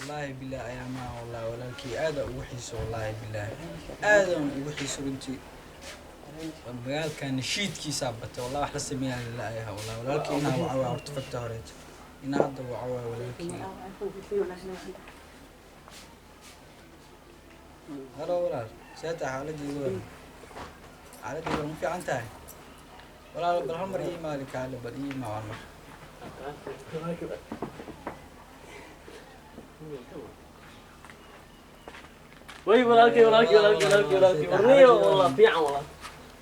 Wallaahi bilaahi, ayaamaha wallahi walaalkii aada ugu xiiso, wallaahi bilaahi aadaan ugu xiiso runtii. Magaalkan nashiidkiisaa batay wallahi, wax la sameeyaa lalayaha wallahi. Walaalkii inaa waca waa horta fagta horeeto inaa hadda waca waa walaalkii. Halo walaal, see tahay? Xaaladdiidu waa, xaaladdiidu ma fiican tahay walaal? Bal hal mar ii imaali, kaale bal ii imaa hal mar. Way walaalkay, walaalkay, walaalkay, walaalkay, walaalkay, warniyo wallah fiican wallah.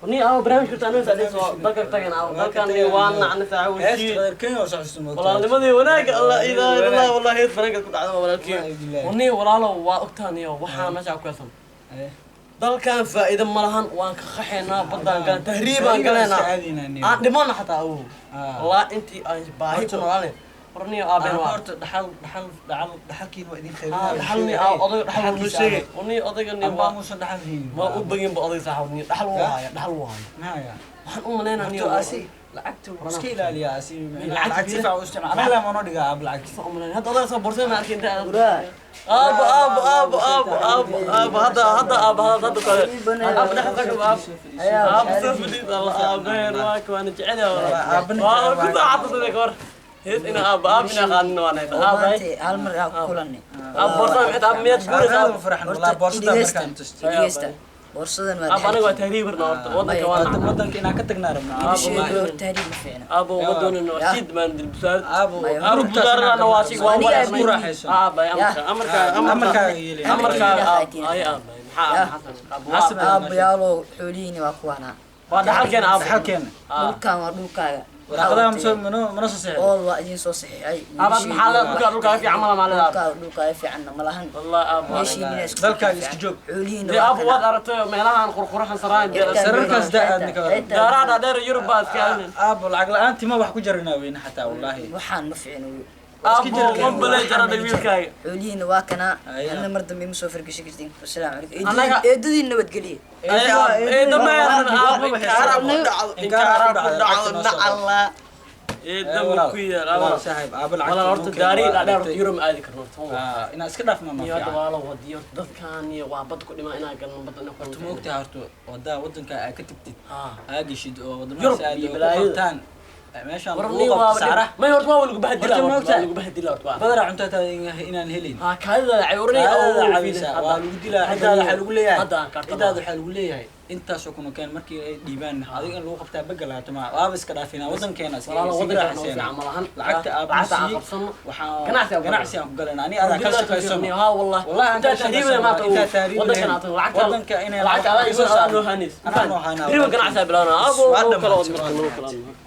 Warniyo aawo barnaamij karta anoo saadis oo dalka tagan aawo dalkan waa nacna saaxiib heesta heshiid qadar Kenya oo socodsan moogtahay. Walaalnimadii wanaagga allah ilaaha illallah wallah, hees banaanka ku dhacda walaalkii. Wallaahi bilaahi. Warniyo walaalow, waa ogtaaniyo waxaa meesha ku heesan. Dalkan faa'iido ma lahan, waan ka qaxaynaa, baddaan galan, tahriibaan galaynaa, aan dhimana xataa awow. Wallah intii aan baahi ku noolaanay warniyo aabeen waa horta dhaxal dhaxal dhaxal dhaxalkiina waa idin Ah, qaybinaya. Dhaxalni aa odayga dhaxal wuu sheegay warniyo odaygani Amba waa muusan dhaxal haynin. Ma u bagin ba oday saaxiib, niyo dhaxal wuu haya, dhaxal wuu haya. Maxaya? Waxaan u maleynayaa niyo Horta asi lacagta wuu iska ilaaliyaa asi. Lacagta lacag si fiican u isticmaal, anaga laa manoo dhigaa aab lacagta. Soo umaleyn hadda odayga soo borsay ma arkin inta Guraa. Aabo, aabo, aabo, aabo, aabo, aabo, hadda hadda aabo hadda hadda kale aabo dhexda ka aabo aabo soo fadhiid alla aabaheen waa kuwaana jecel yahay wallah. Aabana waa jecel ku waay. soo xasuusanay ka hor hees ina aabo aab ina qaadin waan haysa Oo aabahay. Maanta hal mar aan ku kulannay. Aab borsada maxay tahay? Miyaad guuraysaa? Aad u farxan wallahi boorsada markaan tustay. Dhegeysta, boorsadan waa aab aniga waa tahriibarna horta wadanka waa Hadda nacna. wadanka inaan ka tagnaa rabnaa. Aabo, Sheego tahriib ma fiicna. Aabo ma doonayno Ya. shiid baan dilbusaar. Aabo Maya. Aabo rugtaas busaarana waa shig waa Aniga walaasnay. ku raaxayso. Aabay amarka amarka amarka amarkaaga yeelay. Amarkaaga Amarkaaga. ay aabay maxaa Ya. xasan aabo Xasan. waa Aabbayaalow, xoolihiina waa kuwaanaa. Waa dhaxalkeena aabo. Dhaxalkeena. Dhulkan waa dhulkaaga. Waraaqadaha masoo mano mana soo saxiixin. Ool waa idiin soo saxiixay. Aabad maxaa la dhulka dhulka fiican mala maalida aab. Dhulkaaga dhulkaaga fiicanna ma lahan. Wallahi aabo. Meeshiina isku Dalkaaga iska joog. Xoolihiina dee waa aabo waad kanaa. aragtay meelahan qurquraxan saraan. Sararkaas daa aadna ka waran. Daaraha dhaadheer Yurub baa iska aadin. Aabo lacag la-aantii ma wax ku jaranaa weyne xataa wallaahi. Waxaan ma fiicno wey. Aabo wambalay jaradhay wiilkaaga. Xoolihiina waa kanaa. Aya. Anna mar dambe ima soo fargashan kartiin. Wasalaamu calaykum. Annaga- Eedadiin nabadgeliye. Ay aabo eedo ma yaadan aabo, inkaara ku dhacdo, inkaara ku dhacdo nacalla eedo ma ku yaal aabo. Walaal saaxiib, aabo lacagta walaal horta noo keen, daari waa dhaadheer horta aragtay. Yurub ma aadi karno horta. Ah, inaan iska dhaafno ma iyo hadda fiican. waa la wadiyo dadkan iyo waa bad ku dhimaa inaa galno badda inaa Horta ma ogtahay horta wadaa wadanka aa ka tagtid ah aa geshid oo Yurub wadamadaas aad iyo oo ku balaayada. qabtaan meeshaan war lagu nin qabto waa saara. May horta waa lagu bahadilaa. Horta ma Horta waa ogtahay? lagu bahadilaa horta waa Badanaa cunto taa inaan helin. Ha kaadida cawrani. Kaadada cabaysaa, waa lagu dilaa. Ciddaada waxaa lagu leeyahay, Hadda aan karta ciddaada waxaa lagu leeyahay intaasoo kuna keen markii ay dhiibaan adiga in lagu qabtaa bagalaato ma waaba iska dhaafinaa wadankeena iska walaalo iska wadanka noo raaxayseena. fiican ma lahan. Lacagta aabbu lacagta aan siiyey qabsano waxaan ganacsi aan ku ganacsi aan ku galayna ani adaa kala shaqaysano. Ha wallah. Wallahi aan intaa kala tahriib shaqaysano maanta intaa tahriib wadankan lahayn. aad lacagta Wadanka inay lacagta adaa soo igu saarno. noo hanis Anaa noo haynaa. riba ganacsi bilaawna aabo Waa noo kala dhammaatay, wad waa marka noo kala dhammaatay.